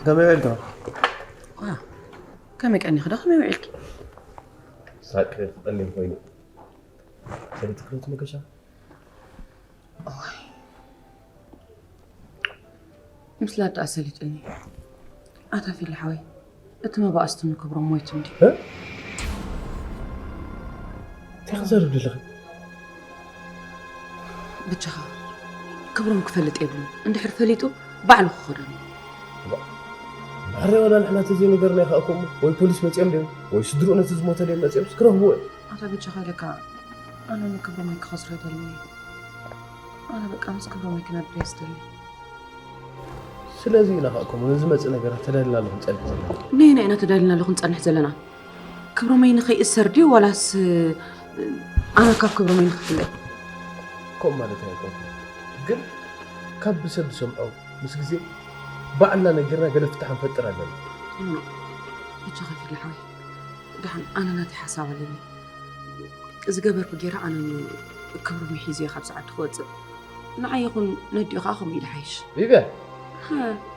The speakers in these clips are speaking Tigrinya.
ከመይ ውዒልካ? ከመይ ቀኒኺ ዶ ከመይ ውዒልኪ? ሳቅ ክጠልም ኮይኑ ሰለቲ ክሎት መገሻ ምስላ ደኣ ሰሊጥኒ። ኣታ ፊሊ ሓወይ፣ እቲ መባእስቲ ንክብሮም ሞይቱ እንዲ። እንታይ ክዘርብ ዘለኺ? ብቻኻ ክብሮም ክፈልጥ የብሉ። እንድሕር ፈሊጡ ባዕሉ ክኸደኑ። ኣረ ወላ ንሕና ተዘይነገርና ይኸኣኩም ወይ ፖሊስ መፂኦም ድዮም ወይ ስድርኡ ነቲ ዝሞተ ድዮም መፂኦም ክረኽብዎ እዮም። ኣታ ብቻኻ ኢለካ ኣነ ንክብሮም ክኸስሮ ይደልኒ። ኣነ በቃ ምስ ክብሮም ክነብር እየ ዝደሊ። ስለዚ ኢና ከዓ ከምኡ ንዝመፅእ ነገራት ተዳሊና ኣለኹ ንፀንሕ ዘለና። ነየናይ ኢና ተዳሊና ኣለኹ ንፀንሕ ዘለና? ክብሮመይ ንኸይእሰር ድዩ ዋላስ ኣነ ካብ ክብሮመይ ንኽፍለይ? ከምኡ ማለት ኣይኮንኩ፣ ግን ካብ ብሰብ ዝሰምዖ ምስ ግዜ ባዕልና ነጊርና ገለ ፍታሕ ንፈጥር ኣለና። ብቻ ከፊል ሓወይ፣ ደሓን ኣነ ናተይ ሓሳብ ኣለኒ። ዝገበርኩ ገይረ ኣነ ክብሮመይ ሒዘዮ ካብ ሰዓቱ ክወፅእ። ንዓይ ይኹን ነዲኡ ከዓ ከምኡ ኢሉ ሓይሽ። ቪቭያ፣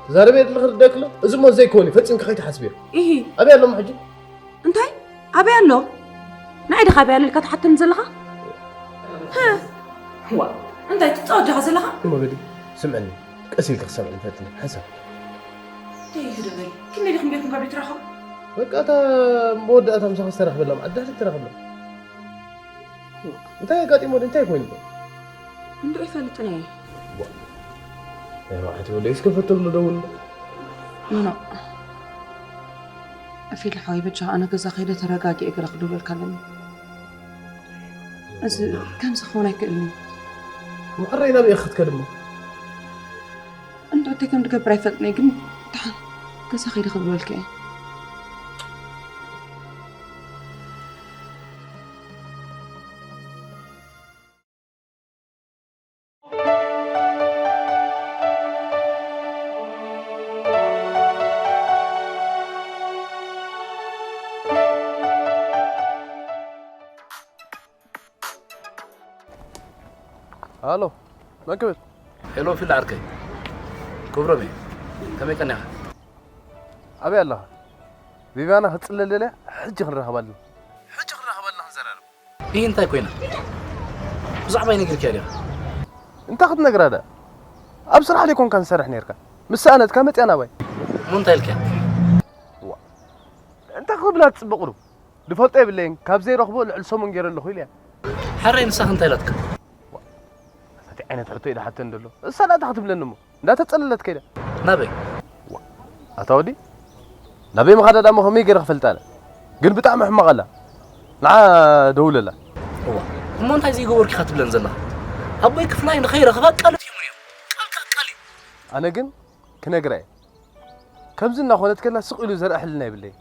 ትዛረበ የድሊ ክርደክሎ እዚ ሞ ዘይኮን እዩ ፈፂምካ ከይትሓስብዮ። ኢሂ። ኣበይ ኣሎ ሕጂ? እንታይ? ኣበይ ኣሎ? ንዓይ ዲኻ ኣበይ ኣሎ ኢልካ ትሓተኒ ዘለኻ? ዋ፣ እንታይ ትፃወት ዲኻ ዘለኻ? እሞ ግዲ ስምዐኒ፣ ቀስ ኢልካ ክሰምዐኒ ፈትኒ ሓንሳብ። እንታይ እዩ ደበይ? ክንደይ ዲኹም ጌርኩም ካብ ቤት ትራኸቡ? በቃ እታ መወዳእታ ምሳኻ ዝተራኽበላ መዓት ድሕሪ ትራኸበላ። እንታይ ኣጋጢሞ እንታይ ኮይኑ? እንዶ ይፈልጥን እየ። ናይ ባዕቲ ወደ እስከ ፈተሉ ደውል። ኖኖ ፊል ሓወይ በጃ ኣነ ገዛ ከይደ ተረጋጊ እግረ ክድውለልካ ኣለኒ። እዚ ከምዚ ክኸውን ኣይክእልን እዩ። ምዕረይ ናብ እየ ክትከድ እሞ እንዶ እንታይ ከም ድገብር ኣይፈልጥን እየ ግን ደሓን ገዛ ከይደ ክድውለልካ እየ። ኣሎ መን ክብል? ሄሎ ፊል ዓርከይ ክብሮም እየ። ከመይ ቀኒኻ? ኣበይ ኣለኻ? ቪቫና ክትጽለል ደልያ ሕጂ ክንራኸብ ኣለና። ሕጂ ክንራኸብ ኣለና ክንዘራረብ። ይህ እንታይ ኮይና? ብዛዕባይ ነጊርካያ ዲኻ? እንታይ ክትነግራ ደኣ? ኣብ ስራሕ ደይኮንካ ትሰርሕ ነይርካ። ምስ ሰኣነትካ መጽያ ናባይ። እሞ እንታይ ኢልካያ? ዋ እንታይ ክብላ ትጽብቕ ዶ? ዝፈልጦ የብለይን ካብ ዘይረኽቦ ልዕሊ ሰሙን ገይረ ኣለኹ ኢለያ። ሓራይ ንሳኸ እንታይ ኢላትካ? ኣታ እንታይ ዓይነት ሕቶ እዩ ዝሓተኒ ዘሎ? እሳ ደኣ እንታይ ክትብለኒ እሞ? እንዳተጸለለት ከይዳ። ናበይ? ኣታ ወዲ ናበይ ምኻዳ ዳሞ ከመይ ገይረ ክፈልጣ ኣነ? ግን ብጣዕሚ ሕማቕ ኣላ። ንዓ ደውለላ። እዋ እሞ እንታይ ዘይገበርኩ ኢኻ ትብለን ዘለኻ? ኣቦይ ክፍላይ ንኸይረኽባ ቃል ኣትዮም እዮም። ቃል ከኣ ቃል እዩ። ኣነ ግን ክነግራ እየ። ከምዚ እናኾነት ከላ ስቕ ኢሉ ዘርኢ ሕልና የብለይን።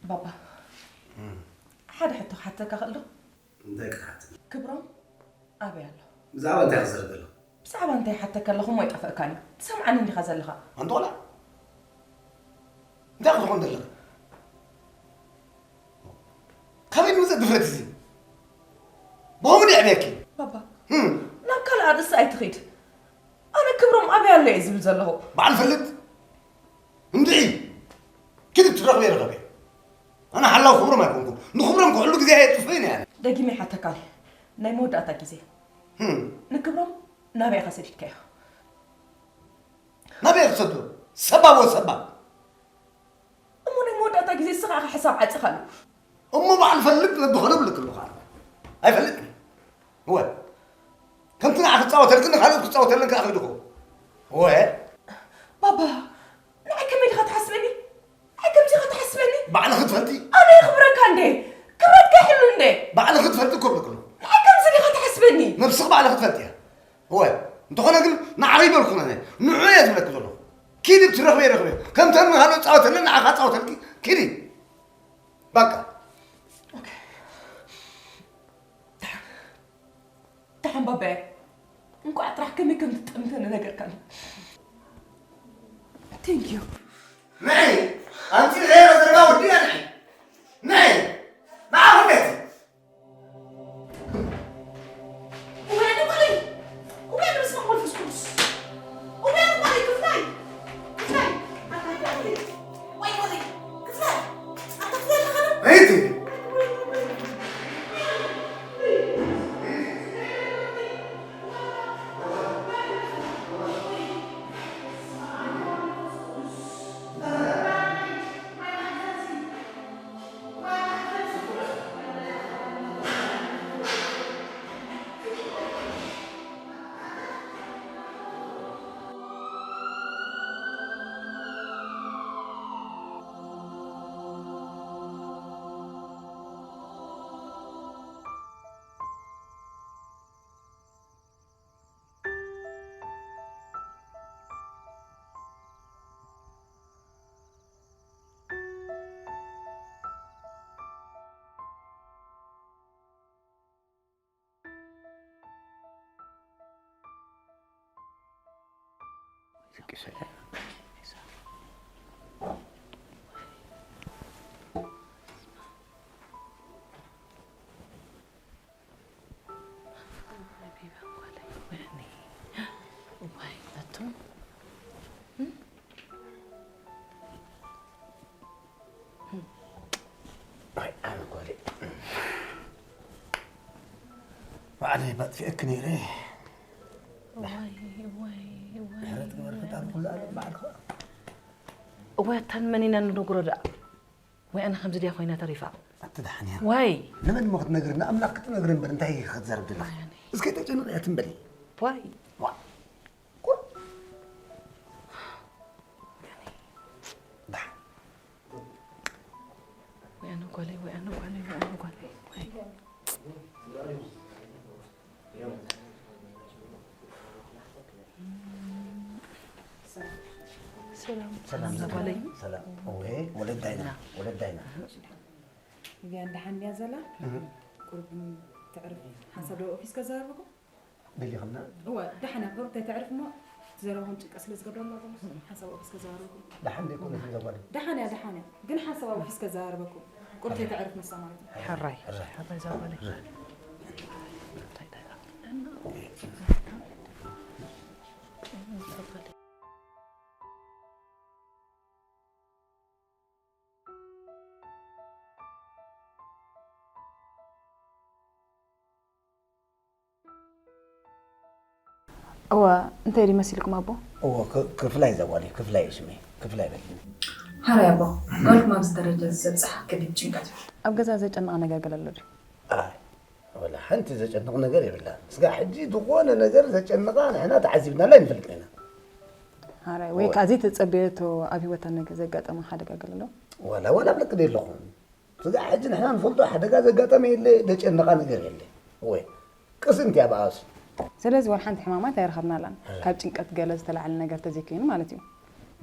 ባባ ሓደ ሕቶ ክሓተካ ክእል ዶ? እንታይ ክሓተኒ? ክብሮም ኣበይ ኣሎ? ብዛዕባ እንታይ ክዛረብ ዘለኹ? ብዛዕባ እንታይ ሓተካ ኣለኹ እሞ ኣይጠፈእካን እዩ። ትሰምዓኒ እንዲኻ ዘለኻ። ኣንጦላ እንታይ ክትኾን ዘለኺ? ካበይ ዝመፅእ ድፍረት እዚ? ብኸምኡ ድየ ዕብየኪ? ባባ፣ ህም፣ ናብ ካልእ ኣርእስቲ ኣይትኺድ። ኣነ ክብሮም ኣበይ ኣሎ እየ ዝብል ዘለኹ። በዓል ፈልጥ እንድዒ ኪድ ትረኽበ ይረኸበ። ኣነ ሓላው ክብሮም ኣይኮንኩ። ንክብሮም ክሕሉ ግዜ ኣየጥፍእን እየ ኣነ። ደጊመ ይሓተካ ኣለኹ። ናይ መወዳእታ ግዜ። ህም። ንክብሮም ናበይ ኢኻ ሰዲድካዮ? ናበይ ክሰዶ? ሰባብ ወሰባብ። እሞ ናይ መወዳእታ ግዜ ንስኻ ኢኻ ሕሳብ ዓጺኻሉ። እሞ በዓል ፈልጥ ነብኸዶ ብልክ ኣለኹ ኣነ። ኣይፈልጥን። እወ። ከምቲ ንዓ ክጻወተልክን ንኻልኦት ክጻወተለን ከኣ ኺድኹ። እወ። ባባ፣ ንዓይ ከመይ ዲኻ ትሓስበኒ? ንዓይ ከምዚ ኢኻ ትሓስበኒ? ባዕልኺ ትፈልጢ። ኣነ የኽብረካ እንዴ? ክብረትካ ይሕሉ እንዴ? ባዕልኺ ትፈልጢ እኮ ብልክ ኣለኹ። ንዓይ ከምዚ ዲኻ ትሓስበኒ? ነብስኺ ባዕልኺ ትፈልጢ እያ። እወ፣ እንተኾነ ግን ንዓኺ ይበልኩን ኣነ፣ ንዑ እየ ዝብለኪ ዘለኹ። ኪዲ ብትረኽብዮ ረኽብዮ። ከምተን ንኻልኦት ጻወተለን ንዓኻ ጻወተልኪ። ኪዲ። በቃ። ኦኬ። ባባይ፣ እንቋዕ ጥራሕ ከመይ ከም ትጠምተ ነገርካኒ። Thank you። ንዒ፣ ኣንቲ ዘይረ ዘረባ ወዲያ ንዒ። ንዒ፣ ንዓ ወደት። ባዕለይ ባጥፊአኪ ነይረ። ምሕረት ግበር ፈጣሪ ኩሉ ዓለም በዓልካ። እዋይ ኣታ ንመን ኢና ንነግሮ ደኣ? ወይ ኣነ ከምዚ ድያ ኮይና ተሪፋ? ኣቲ ደሓን እያ። ዋይ ንመን እሞ ክትነግሪ? ንኣምላኽ ክትነግሪ እምበር እንታይ ክትዛረብ ደለኺ? እስከ ተጨንቕያ ትም በሊ። ዋይ ዋ ቁር ደሓን ወይ ኣነ ጓለይ ወይ ኣነ ጓለይ ወይ ኣነ ጓለይ ወይ ሰላም ሰላም ሰላም ጓለይ ሰላም ወይ ወለዳይና ወለዳይና ቪያን ደሓን ድያ ዘላ? ቁርብ ተዕርፍ ሓንሳብ ዶ ኦፊስ ከዘራርበኩም? ደሊኹምና? እወ ደሓን እያ ቁርብ ተይተዕርፍ እሞ እቲ ዘረባኹም ጭንቀት ስለ ዝገብረና ዘሎ ሓንሳብ ኦፊስ ከዘራርበኩም። ደሓን ደይኮነት እዛ ጓል? ደሓን እያ ደሓን እያ ግን ሓንሳብ ኣብ ኦፊስ ከዘራርበኩም። ቁርብ ተይተዕርፍ ንሳ ማለት እዩ። ሕራይ ሕራይ እዛ ጓለይ። እወ እንታይ ድዩ መሲልኩም ኣቦ? እወ ክፍላይ እዛ ጓል እዩ ክፍላይ እዩ ሽመይ ክፍላይ በልኒ። ሕራይ ኣቦ ጓልኩም ኣብዚ ደረጃ እዚ ዘብፅሓ ከቢድ ጭንቀት እዩ። ኣብ ገዛ ዘጨንቕ ነገር ገለ ኣሎ ድዩ? ኣይ ወላ ሓንቲ ዘጨንቕ ነገር የብላን። ስጋዕ ሕጂ ዝኾነ ነገር ዘጨንቓ ንሕና ተዓዚብናላ ኣይንፈልጥን ኢና። ሕራይ ወይ ከዓ ዘይተፀበየቶ ኣብ ህይወታ ነገር ዘጋጠማ ሓደጋ ገለ ኣሎ? ዋላ ዋላ ኣብ ልክደ ኣለኹም። ስጋዕ ሕጂ ንሕና ንፈልጦ ሓደጋ ዘጋጠመ የለ፣ ዘጨንቓ ነገር የለ። እወ ቅስንቲ እያ ብኣሱ። ስለዚ ዋላ ሓንቲ ሕማማት ኣይረኸብናላን፣ ካብ ጭንቀት ገለ ዝተላዕለ ነገር ተዘይከይኑ ማለት እዩ።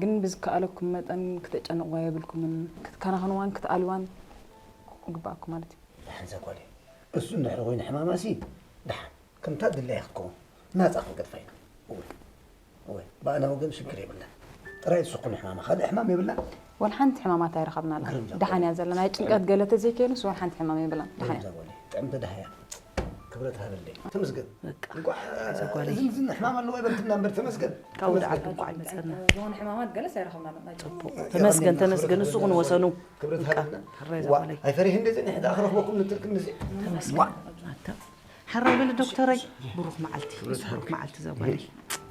ግን ብዝከኣለኩም መጠን ክተጨንቕዋ የብልኩምን፣ ክትከናኸንዋን ክትኣልዋን ይግበኣኩም ማለት እዩ። ደሓን እዛ ጓለይ፣ እሱ እንድሕር ኮይኑ ሕማማሲ ደሓን ከምታ ድላያ ክትከውን ናፃ ክንገድፋ ኢና። እወ። እወ፣ ብኣና ወገን ሽግር የብላን። ጥራይ እሱ ኩን ሕማማ፣ ካልእ ሕማም የብላን። ወላ ሓንቲ ሕማማት ኣይረኸብናላን። ግርም ዘበለ። ደሓን እያ ዘለና። ናይ ጭንቀት ገለ ተዘይከይኑስ ወላ ሓንቲ ሕማም የብላን። ደሓን እያ። ግርም ዘበለ። ጥዕምቲ ደሃያ። ክብረት ሃበለይ። ተመስገን። በቃ፣ እንቋዕ እዛ ጓለይ። ዝን ዝን ሕማም ኣለዎ ይበልክና እምበር ተመስገን። ካብ ወደ ዓዲ ተመስገን። እንቋዕ ይመጸና። ዝኾነ ሕማማት ገለስ ኣይረኸብናላን። ናይ ጭንቀት። ተመስገን፣ ተመስገን። እሱ ኩን ወሰኑ። ክብረት በቃ፣ ሃበልና። ሕራይ እዛ ዋ፣ ጓለይ። ኣይፈሪህን ደዘን ሕዳ ክረኽበኩም ንትልክም ንዚ። ተመስገን። ኣታ። ሕራይ በሊ ዶክተረይ። ብሩኽ መዓልቲ። ብሩኽ መዓልቲ ዘጓለይ።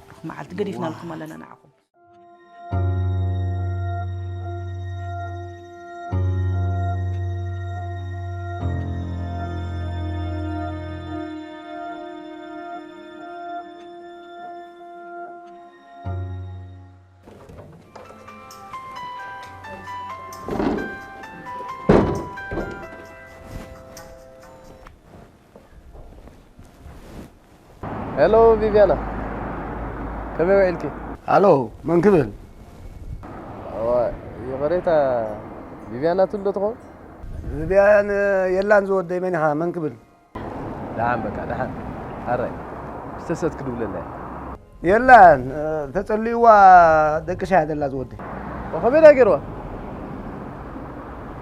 ብሩኽ መዓልቲ ገዲፍናልኩም ኣለና ንዓኹም። ሄሎ ቪቪያና፣ ከመይ ውዒልኪ? ሃሎ፣ መን ክብል? እዋ፣ ይቕሬታ፣ ቪቪያና ትብሎ ትኸውን? ቪቪያን የላን ዝወደይ፣ መን ኢኻ? መን ክብል? ደሓን በቃ፣ ደሓን። ኣራይ። ሰሰት ክድብለላ እያ። የላን፣ ተጸልይዋ ደቅሻ እያ ዘላ ዝወደይ። ከመይ ደኣ ገይርዋ?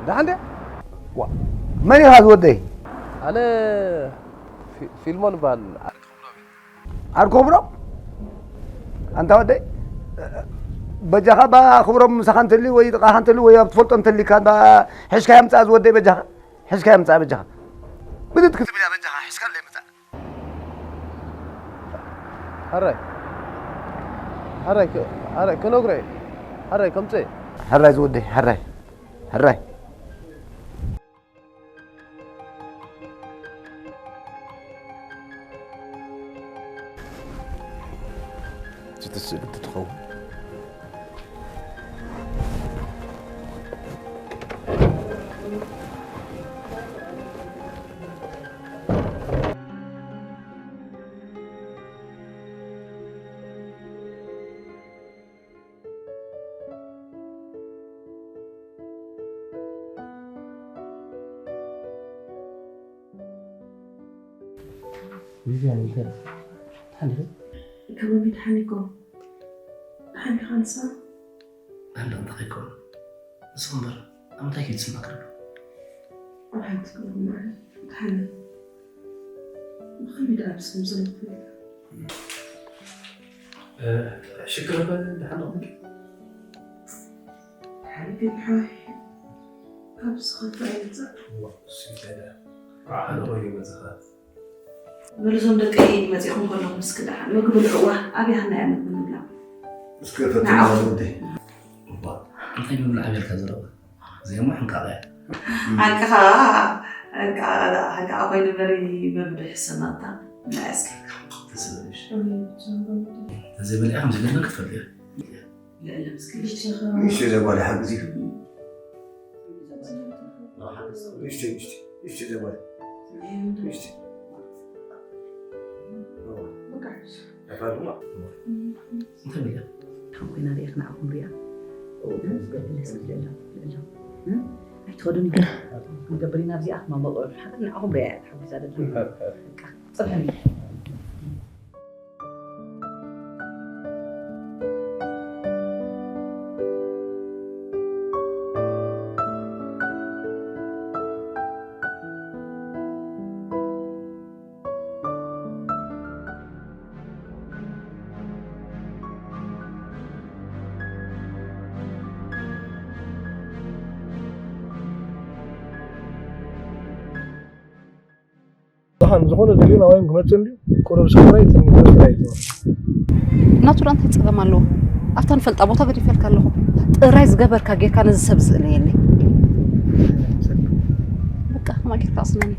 ደሓን ድያ? ዋ፣ መን ኢኻ ዝወደይ? ኣነ ፊ-፣ ፊልሞን እበሃል። ዓርኮብሮ? ኣንታ ወደይ፣ በጃኻ ባ ክብሮም ምሳኻ እንተልዩ ወይ ጥቓኻ እንተልዩ ወይ ኣብ ትፈልጦ እንተልዩ እባ ሕዝካዮ ምጻእ ዝወደይ በጃኻ። ሕዝካዮ ምጻእ በጃኻ። ብድድ ክትብል እያ በጃኻ፣ ሕዝካለይ ምጻእ። ሕራይ። ሕራይ ከ-፣ ሕራይ ከነግሮ እየ። ሕራይ ከምጽእ እየ። ሕራይ ዝወደይ፣ ሕራይ። ሕራይ። እቲ ስእሊ እንትትኸውን። ቪቪያን፣ እንታይ ደሓን ዲኺ? ከመይ ደሓን ኢኹ? ደሓን ዲኻ ንስኻ? ደሓን ዶ እንታይ ከይኮነ? ንስኻ እምበር ኣብ ምንታይ ከይትስማዕ ክረብ? ኣብ ሓንቲ ክረብ ማለት ደሓን እየ። ብኸመይ ደኣ ብስም ዝነግር? እ፣ ሽግር እምበር ደሓን ዶ? ሓሊፊ ሓወይ፣ ካብ ዝኸፍእ ኣይወጻእ። እዋ፣ እሱ ይበለ። ብዓል ሆይ ይበዝኻ። በሉ እዞም ደቀይ መጺኹም ከለኹም እስኪ ደሓን ምግቢ ብልዑዋ። ኣብይ ሃና እያ ምግቢ ንብላ። እስከ ፈትና ንዓኹም። ወደይ። እዋ፣ እንታይ ምብላዕ ኣበልካ ዘለዋ? እዚኣ እሞ ሕንቃቐ እያ። ሓንቃቐ፣ ሓንቃቐ፣ ሓንቃቐ ኮይኑ በሪ መብድሕ ሰማታ። ንዓ እስኪ። ተስበሽ። እም፣ ተዘይበሊዕካ ከምዘይገድና ክትፈልጥ እያ። ልዕሊ ምስኪን። እሺ፣ እዛ ጓል ሓግዚ። እሺ፣ እሺ፣ እሺ፣ እዛ ጓል። እሺ። እንታይ ሚልያ? ከም ኮይና ርኢኽ ንዓኹም ርያ። እው፣ ዝገብር ደስ ይብል ኣሎ፣ ይብል ኣሎ። እም? ኣይትኸዱን ኢኹም። ክንገብር ኢና ኣብዚኣ፣ ማማ ቆልዑ ሓገር ንዓኹም ርያ እያ ተሓጒሳ ደላ። በቃ፣ ጽንሐኒ። ደሓን ዝኾነ ደልዩ ናባይም ክመጽእ እንድዩ። ቁሩብ ስክራይ ትንሽ ጥራይ ይተወ። ናቱ ደኣ እንታይ ጸገም ኣለዎ? ኣብታ ንፈልጣ ቦታ ገዲፈልካ ኣለኹ። ጥራይ ዝገበርካ ጌርካ ነዚ ሰብ ዝእለየኒ። በቃ፣ ከማ ጌርካ ኣስነኒ።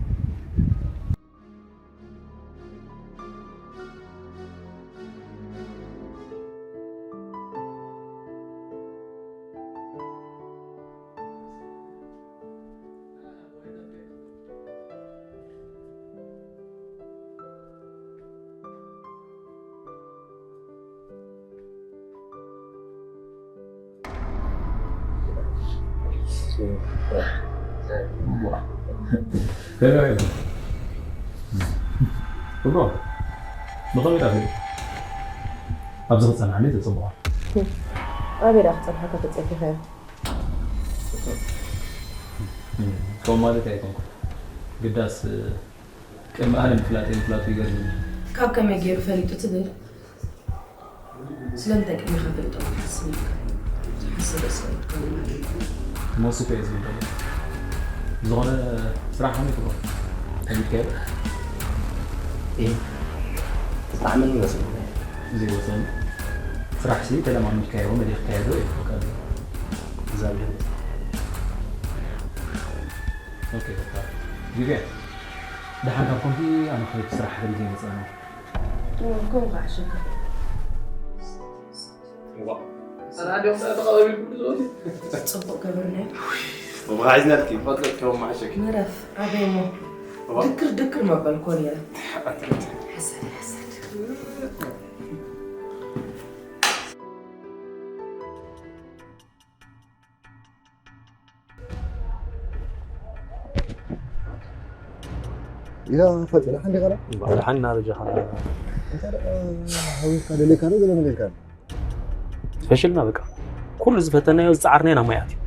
ብሮ፣ ብኸመይ ዳኺ? ኣብዚ ክጸንሓኒ ተጸብዖ። ኣበይ ደኣ ክጸንሓካ ተጸቢኻዮ? ከምኡ ማለት ኣይኮንኩን። ግዳስ ቅድሚ ኣነ ምፍላጠይ ምፍላጡ ይገርምኒ። ካብ ከመይ ገይሩ ፈሊጡ ትብል? ስለምንታይ ቅድሚኻ ፈሊጡ ክትሓስብ ኢልካ? ዝሓስብ ሰብ ኣይትኮንን ማለት እዩ። መወስቶ እየ ዝብል ዘሎ። ዝኾነ ስራሕ ከመይ ትብሎ? ተለሚድካዮ? እየ። ዝጠዓመኒ ይመስለኒ። ዘይወሰኒ ስራሕሲ ተለማሚድካዮ፣ መሊኽካዮ ዶ የብልካን? እግዚኣብሔር ይመስገን። ኦኬ፣ በቃ። ቪቪያን፣ ደሓን ካብ ኮንኪ ኣነ ክኸይድ ስራሕ ሓደሪገ ይመጽእ ኣለኹ። እወ፣ ከምኡ ከዓ ሸገር። እዋ። ኣነ ኣዲኦም ተቐባቢልኩም ትዞኒ። ጽቡቕ ገበርናዮ። መማሓይዝናልኪ፣ ፈትለኪ መማሓሸኪ። ምረፍ፣ ኣበይ እሞ? እዋ። ድክር ድክር መበልኮ ነይረ። ሓሳድ፣ ሓሳድ። ኢላ ፈጥራ ሓንዲ ኸላ? ድሓን እናበጃኻ። ሓዊካ ደለካ ዶ ገለ መለልካ? ፈሽልና በቃ። ኩሉ ዝፈተናዮ ዝጸዓርናዮ ናብ ማያት እዩ።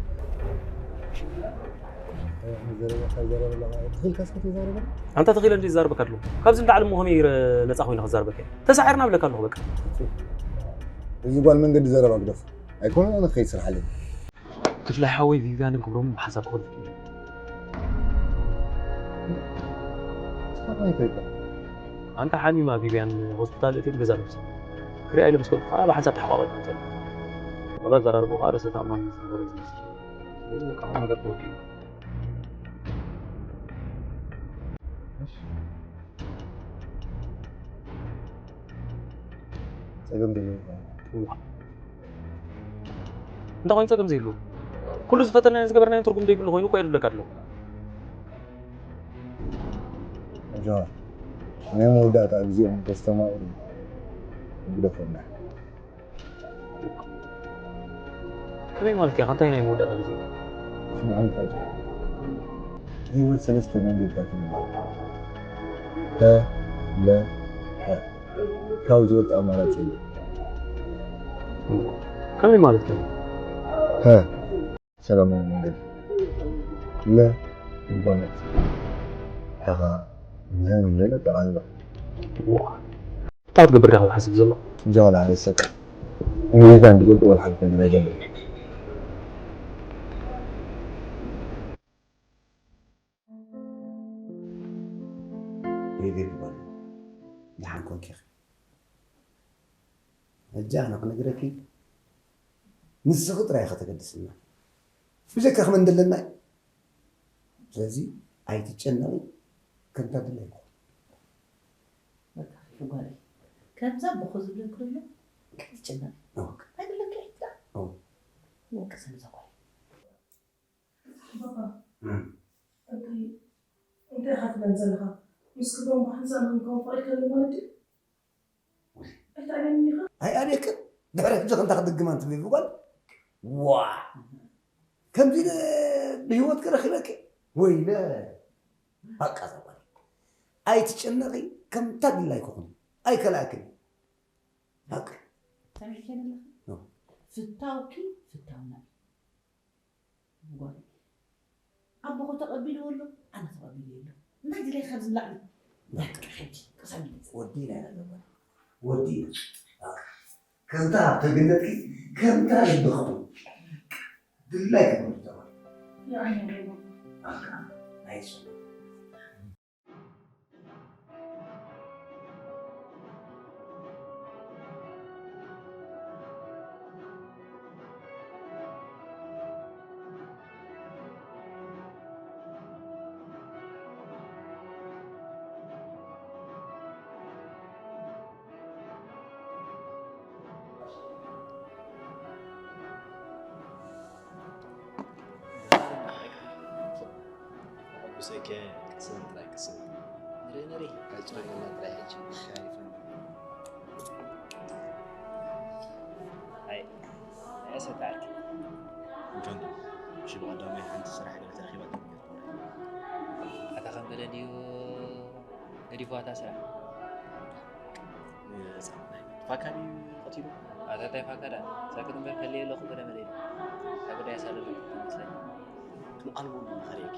ዘረባ ካብ ዘረባ ኣለኻ። ትኽእል ካስከ ተዛረበ? ኣንታ ተኺለ እንዲ ዝዛረበካ ኣለኹ። ካብዚ ንላዕሊ እሞ ከመይ ኢረ ነጻ ኮይነ ክዛረበካ እየ? ተሳዒርና እብለካ ኣለኹ በቃ። እዚ ጓል መንገዲ ዘረባ ግደፎ። ኣይኮነን ኣነ ክኸይድ ስራሕ ኣለኒ። ክፍላይ ሓወይ ቪቪያንን ክብሮምን ብሓንሳብ ክኸዱ። ኣንታ ሓሚማ ቪቪያን ሆስፒታል እትብል ገዛ ነብሳ ክሪኣ ኢለ ምስ ከድኩ ከዓ ብሓንሳብ ተሓቋቐት። ወላ ኣዘራርባኡ ከዓ ርእሰ ተኣማንነት ዝነበሮ ዝመስል። እዚ ከዓ ነገር ተወዲኡ። ጸገም ደሎ። እዋ። እንታይ ኮይኑ ጸገም ዘይብሉ? ኩሉ ዝፈተናዮ ዝገበርናዮ ትርጉም ዘይብሉ ኮይኑ እኮ የድብለካ ኣለኹ። ጆን፣ ናይ መወዳእታ ግዜኦም ከስተማቕሩ ግደፎም። ከመይ ማለት እያ? እንታይ ናይ መወዳእታ ግዜ? ስምዓኒ ፋይዳ። ህይወት ሰለስተ መንገድታት እዩ። ሀ፣ ለ፣ ሐ። ካብ ዝወጽእ ኣማራጺ የለን። ከመይ ማለት እዩ? ሀ፣ ሰላማዊ መንገዲ። ለ፣ ልቦና። ሐ፣ ኸኣ ምህን ሌላ ጠቓሚ። ዋ። እንታይ ክትገብር ዲኻ ዝሓስብ ዘሎ? ጃዋላ፣ ኣነ ሰጥ። እንግሊዝ እንዲ ቁልጥ ወላ ሓንቲ ነገር ኣይገብርን። ቤቢ ጓል፣ ደሓን ኮንኪ ኢኺ? ሕጂ ኣነ ክነግረኪ፣ ንስኺ ጥራይ ኢኺ ተገድስና። ብጀካኺ መን ደለና እዩ? ስለዚ ኣይትጨነቒ፣ ከምታ ድላይኪ። በቃ፣ ጓለይ፣ ከምዛ ኣቦኺ ዝብለኪ ዘሎ፣ ከይትጨነቒ። ኦኬ። ኣይብለኪ፣ ኣይትዳ። ኦ። በቃ፣ ሰምዛ ጓለይ። ባባ፣ እም። እንታይ፣ እንታይ ኢኻ ትብለን ዘለኻ? ምስ ክብሮም ብሓንሳብ ንክንከውን ፈቒድካሉ ማለት ድዩ? ኣይትኣብየንን ኢኻ? ኣይኣብየክን። ድሕሪ ሕጂ ከምታ ክድግማ እንትብሊ ጓል፣ ዋ! ከምዚ ኢለ ብህይወት ክረኽበኪ? ወይለ! በቃ እዛ ጓል። ኣይትጨነቒ፣ ከምታ ድላይኪ ኩኒ። ኣይከልኣክን። በቃ። ሰሚዕኪ ኣለኺ? ኖ። ፍታውኪ ፍታውና እዩ። ጓል። ኣቦኹ ተቐቢልዎ ኣሎ፣ ኣነ ተቐቢልዎ ኣሎ። እንታይ ድሌ ካብ ዝላዕሊ? በቃ፣ ሕጂ፣ ቅሰኒ። ወዲና ኢና ዘለና። ወዲና። ከምታ ኣብ ተገነትኪ፣ ከምታ ልብኺ። ድላይ ክብሉ ተባለ። የዓይነ ዶ። በቃ፣ ናይሱ። ብሰከ ቅስን ጥራይ ቅስን። ንርኢ ንርኢ። ኣይጨነና ጥራይ ሕጂ። ኣይ፣ ኣይ፣ ሰታርኪ። እንከንዱ፣ እሺ፣ ብቐዳማይ ሓንቲ ስራሕ ገለ ተረኺባ ትብል ነይራ። ኣታ ከም ገለ ድዩ ገዲፍዋ እታ ስራሕ? ፋካ ድዩ ቀቲሉ? ኣታ እንታይ ፋካ ደኣ? ሳክት እምበር ከልየ ኣለኹ ገለ መለ ኢሉ። እታ ጉዳይ ኣሳልፍ ትመስለኒ። ንኣልቦ ንኸርእየኪ።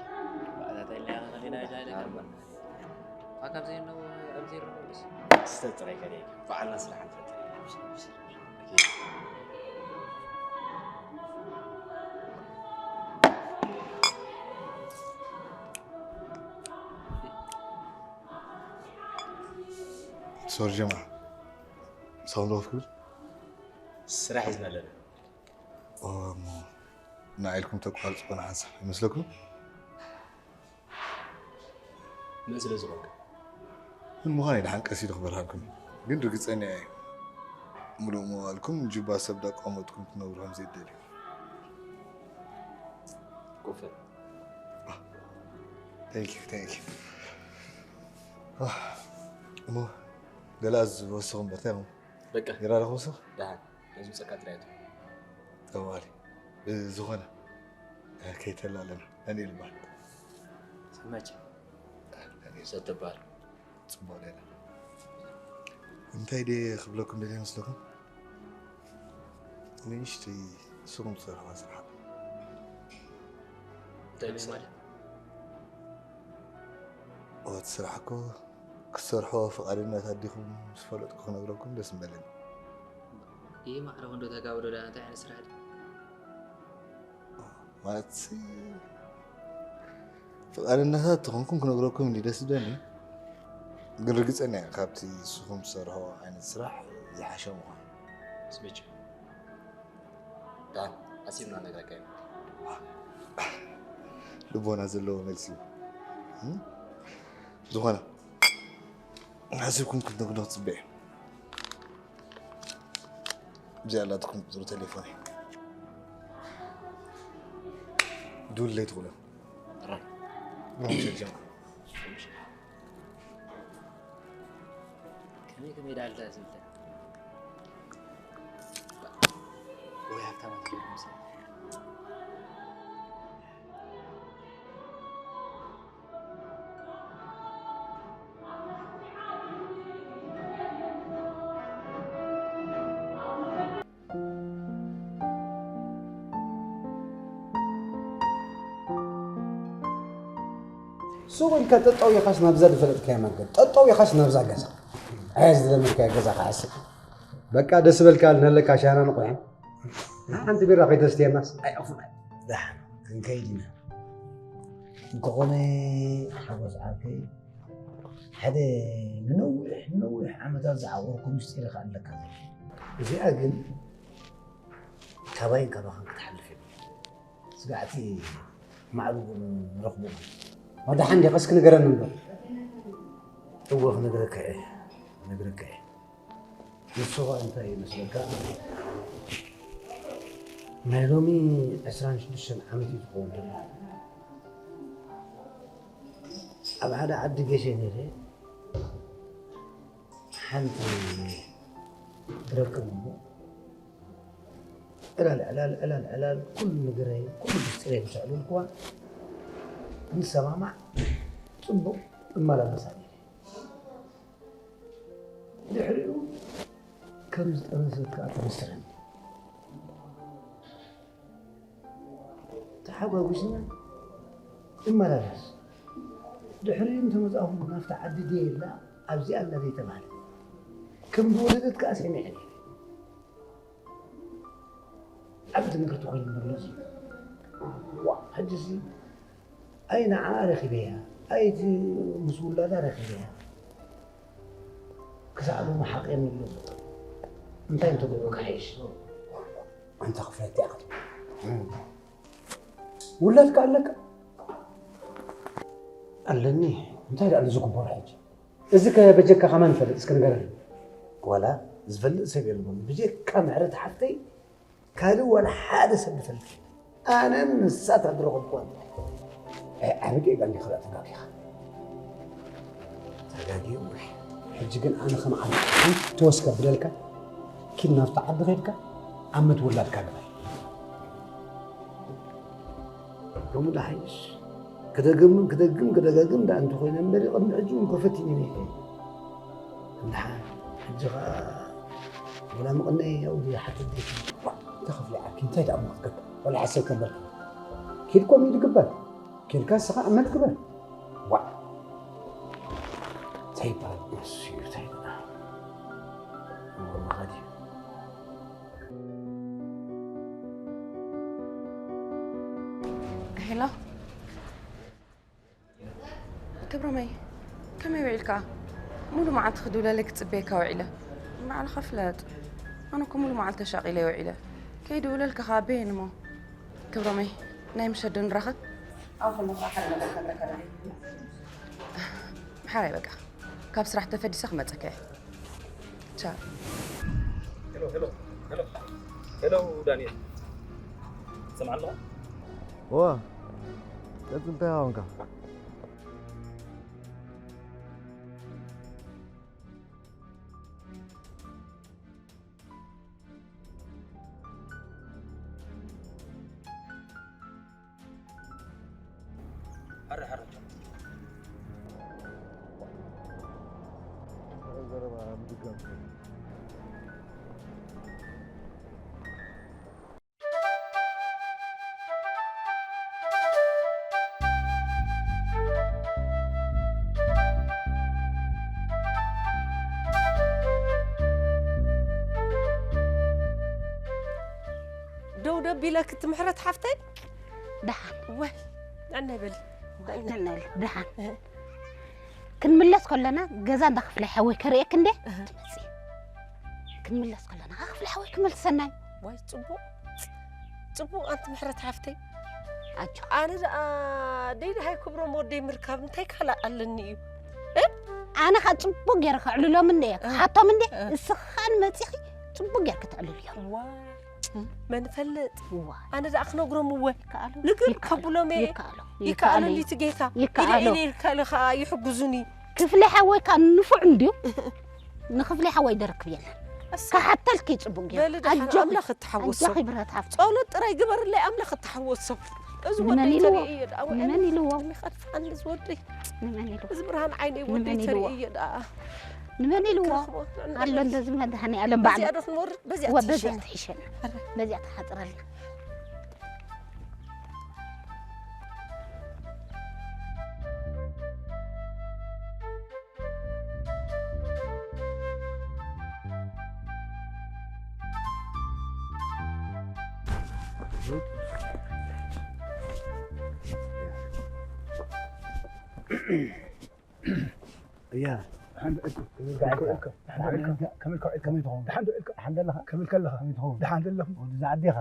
ኣታ እንታይ ኢልና ኢና ከሊና ኢልና ኢለ ከርባ። ፋካ ኣብ ዘይነው፣ ኣብ ዘይረኸብስ? ስተ ጥራይ ከርእየኪ። በዓልና ስራሕ ንፈጥር። ኦኬ። ሶሪ ጀማ። ምሳኹም ዶ ክብል? ስራሕ ሒዝና ኣለና። ኦ፣ እሞ ንዓ ኢልኩም ተቋርጽ ኮነ ሓንሳብ ይመስለኩም? መን ስለ ዝኾንካ? ምን ምዃን እዩ ደሓን ቀስ ኢሉ ክበርሃልኩም። ግን ርግጸኛ እየ። ምሉእ መዋእልኩም ጅባ ሰብ ዳቋመጥኩም ትነብሩ ከም ዘይደልዩ። ኮፈ። Thank you, thank you. ኣህ፣ እሞ ገለ ኣዝዝ ወስኹ እምበር፣ እንታይ ኢኹም? በቃ። ይራረኹ ወስኽ? ደሓን። ነዚ ውፀካ ጥራይ እቶ። ጠዋሊ። ብዝኾነ፣ ከይተላለና። ዳንኤል ይበሃል። ሰማች። ዳንኤል። ሰብ ትበሃል። ጽቡቕ ሌላ። እንታይ ድየ ክብለኩም ደልየ መስለኩም? ንእሽተይ ንስኹም ትሰርሕዋ ስራሕ ኣሎ። እንታይ ማለት? እቲ ስራሕ እኮ ክትሰርሖ ፍቓደኛታት ዲኹም ምስ ፈለጥኩ ክነግረኩም ደስ ምበለኒ። ይህ ማዕረ ክንዶ ተጋብዶ ዳ እንታይ ዓይነት ስራሕ ድዩ? ማለት ፍቓደኛታት ተኾንኩም ክነግረኩም እንዲ ደስ ዝብለኒ፣ ግን ርግጸኛ እየ ካብቲ ንስኹም ትሰርሖ ዓይነት ስራሕ ዝሓሸ ምዃኑ። ስምች ዳን ኣሲብና ነግረካ እዩ። ልቦና ዘለዎ መልሲ እዩ። እም? ዝኾነ ሓሲብኩም ክትነግሩኒ ክጽበ እየ። እዚኣ ኣላትኩም ቁጽሪ ቴሌፎን። ድውል ለይትኽእሉ። ጥራይ። ብሮም ሸጃም። ከመይ ከመይ ዳልታ ዝብለ? ወይ ሃብታማት ዝብሉ ምሳሌ። ሱቕ ኢልካ ጠጠው ኢኻስ ናብዛ ዝፈለጥካያ መንገድ፣ ጠጠው ኢኻስ ናብዛ ገዛ። ኣያ ዝለመድካያ ገዛ ክሓስብ። በቃ ደስ በልካ፣ ልነለካ ሻና ንቑሐ። ሓንቲ ቢራ ከይተስትየናስ ኣይኣፉን። ደሓን፣ ክንከይድ ኢና። እንተኾነ፣ ሓጎስ ዓርከይ፣ ሓደ ንነዊሕ፣ ንነዊሕ ዓመታት ዝዓቆርኩ ምስጢር ከ ኣለካ ዘሎ። እዚኣ ግን ካባይን ካባኻን ክትሓልፍ የብላን። ስጋዕቲ ማዕርጉ ንረኽቦ። ወደሓን ዲኻስ ክንገረኒ እምበር። እወ፣ ክነግረካ እየ፣ ክነግረካ እየ። ንሱ ኸኣ እንታይ ይመስለካ? ናይ ሎሚ ዕስራን ሽዱሽተን ዓመት እዩ ዝኸውን ዘሎ። ኣብ ሓደ ዓዲ ገሸ ነይረ። ሓንቲ ብረቅም እሞ ዕላል፣ ዕላል፣ ዕላል፣ ዕላል፣ ኩሉ ነገረይ፣ ኩሉ ምስጢረይ ምስ ኣዕለልክዋ፣ ንሰማማዕ ጽቡቕ እመላለሳ ነይረ። ድሕሪኡ ከም ዝጠነሰት ከኣ ተበሰረኒ። ተሓጓጒስና ንመላለስ። ድሕሪኡ እንተ መጻእኹ ናብታ ዓዲ ድየ ኢላ ኣብዚኣ ኣላ ዘይተባህለ። ከም ዝወለደት ከኣ ሰሚዐ ነይረ። ዓቢ ትምህርቲ ኮይኑ መለስ እዩ። ዋ፣ ሕጂሲ ኣይ ንዓኣ ረኺበያ፣ ኣይ እቲ ምስ ውላዳ ረኺበያ። ክሳዕ ሎሚ ሓቒኒ ኣሎ። እንታይ እንተገብሩ ክሓይሽ? ኣንታ ክፍለጥ እያ ክትብል። ውላድካ ኣለካ? ኣለኒ። እንታይ ደኣ ዝግበሮ ሕጂ? እዚ ከበጀካ ከማን ይፈልጥ፣ እስኪ ንገረኒ። ዋላ ዝፈልጥ ሰብ የልቦን። ብጀካ ምሕረት ሓፍተይ ካልእ ዋላ ሓደ ሰብ ዝፈልጥ የለን። ኣነን ንሳ እታ ዝረኸብክዋ ጥራይ። ኣይ፣ ዓቢ ጌጋ እንዲኻ ደኣ ተጋጊኻ። ተጋግየ ወይ? ሕጂ ግን ኣነ ከም ዓቢ ሓንቲ ተወስ ከብለልካ፣ ኪድ ናብታ ዓዲ ኸይድካ ኣመት ውላድካ ግበር። ከምኡ ደሓይሽ። ክደግምን ክደግም ክደጋግም ደኣ እንተኾይነ እምበር፣ ቅድሚ ሕጂ እውን እኮ ፈቲነ ነይረ። እንድሓ፣ ሕጂ ኸኣ ወላ መቐነይ ኣብኡ ይሓትት። ዋ፣ ተኸፍለ ዓርኪ፣ እንታይ ደኣ እሞ ክትገብር? ወላ ሓሰብ ከንበርኪ። ኪድ ከምኡ ኢሉ ግበር። ኬድካ ንስኻ እመት ግበር። ዋ። እንታይ ይበሃል? እሱ እዩ፣ እንታይ ይበሃል? እሞ መኻዲ። ሄሎ፣ ክብረመይ፣ ከመይ ውዒልካ? ሙሉ መዓልቲ ክድውለለይ ክጽበየካ ውዒለ። ባዕልኻ ፍለጥ። ኣነ እኮ ሙሉ መዓልቲ ተሻቒለ ውዒለ። ከይድውለልካ ከኣ በየን እሞ? ክብረመይ፣ ናይ ምሸት ዶ ንራኸብ? ኣብ ከለኹ ሓደ ነገር ክነግረካ ደልየ። ምሓራይ በቃ። ካብ ስራሕ ተፈዲሰ ክመጸካ እየ። ቻው። ሄሎ፣ ሄሎ፣ ሄሎ። ሄሎ፣ ዳንኤል። ትሰምዓ ኣለኻ? እዋ፣ ቀጽል፣ እንታይ ኾንካ? ሓረ ሓረ። ዘረባ ምድር ደው ደው ቢለክ ትምሕረት ሓፍተይ። ደሓን። ወይ ኣነ በል። ደሓን። ክንምለስ ከለና ገዛ እንዳ ክፍለ ሓወይ ከርእየክ እንዴ? ትመጺ። ክንምለስ ከለና ክፍለ ሓወይ ክመልሰናይ። ወይ ጽቡቅ ጽቡቅ ኣንቲ ምሕረት ሓፍተይ። ኣጆ ኣነ ደኣ ደይ ደሃይ ክብሮም ወደይ ምርካብ እንታይ ካልእ ኣለኒ እዩ? ኣነ ኸ ጽቡቅ ገይረ ከዕልሎም እንደ ክሓቶም እንደ እስኻን መጺኺ ጽቡቅ ገይርክ ተዕልልዮም። መን ፈልጥ ኣነ ደኣ ክነግሮም እወ ንግር ከብሎም እየ ይከኣሉ። ይከኣሉ። ሊቲ ጌታ ይከኣሉ። ኢለ ኢለ ይከኣሉ ከዓ ይሕግዙኒ። ክፍለ ሓወይ ከዓ ንፉዕ እንድዩ። ንክፍለ ሓወይ ደርክብ የለን። እሳ ክሓተልኪ ጽቡቅ ገይሩ። በሊ ደሓን ኣጆኺ። ኣምላኽ እትሓወሶ። ኣጆኺ ብረት ሃፍቲ። ጸሎት ጥራይ ግበርለይ ኣምላኽ እትሓወሶ። እዚ ንመን ወደይ ኢልዎ? ተርእዮ ደኣ ወይ ንመን ኢልዎ? ኣምላኽ ኣጥፍኣኒ እዚ ወደይ። ንመን ኢልዎ? እዚ ብርሃን ዓይነይ ወደይ ንመን ኢልዎ? ተርእዮ ደኣ። ንመን ኢልዎ? ክረኽቦ ንዕና ኣሎ እንደዚ መድሃኒ ኣለም ባዕሉ። በዚኣ ዶ ክንወርድ? በዚኣ ወ- በዚኣ ትሕሸኒ። ትሕሸኒ። በዚኣ ትሓጽረልና። እያ። ደሓን ዶ ኢልካ? ከመይ ኢልካ? ከመይ ኢልካ? ከመይ ትኸውን? ደሓን ዶ ኢልካ? ደሓን ደለኻ? ከመይ ኢልካ ኣለኻ? ከመይ ትኸውን? ደሓን ደለኹም? ወዲ እዛ ዓዲ ኢኻ?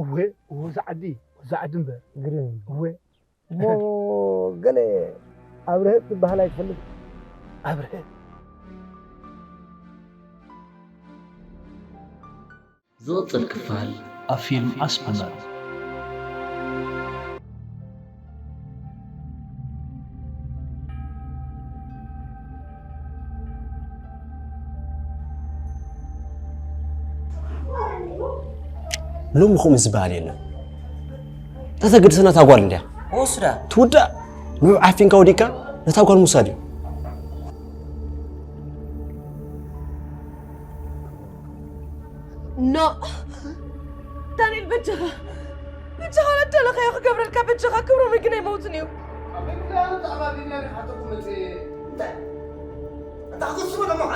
እወ፣ እወ፣ እዛ ዓዲ፣ እዛ ዓዲ እምበር። ግርም። እወ። እሞ ገለ ኣብርሀ ትበሃል ኣይትፈልጥ? ኣብርሀ? ዝቕጽል ክፋል ኣብ ፊልም ኣስመመር። ሎሚ ከምኡ ዝበሃል የለን። እታ ተገድሰና እታ ጓል እንድያ። ወስዳ። ትውዳእ። ንዑ ዓፊንካ ወዲእካ ነታ ጓል ምውሳድ እዩ። ኖ ዳንኤል በጃኻ በጃኻ ለደለኻዮ ክገብረልካ በጃኻ ክብሮም ግን ኣይመውትን እዩ እንታይ ክስቡ ደሞኻ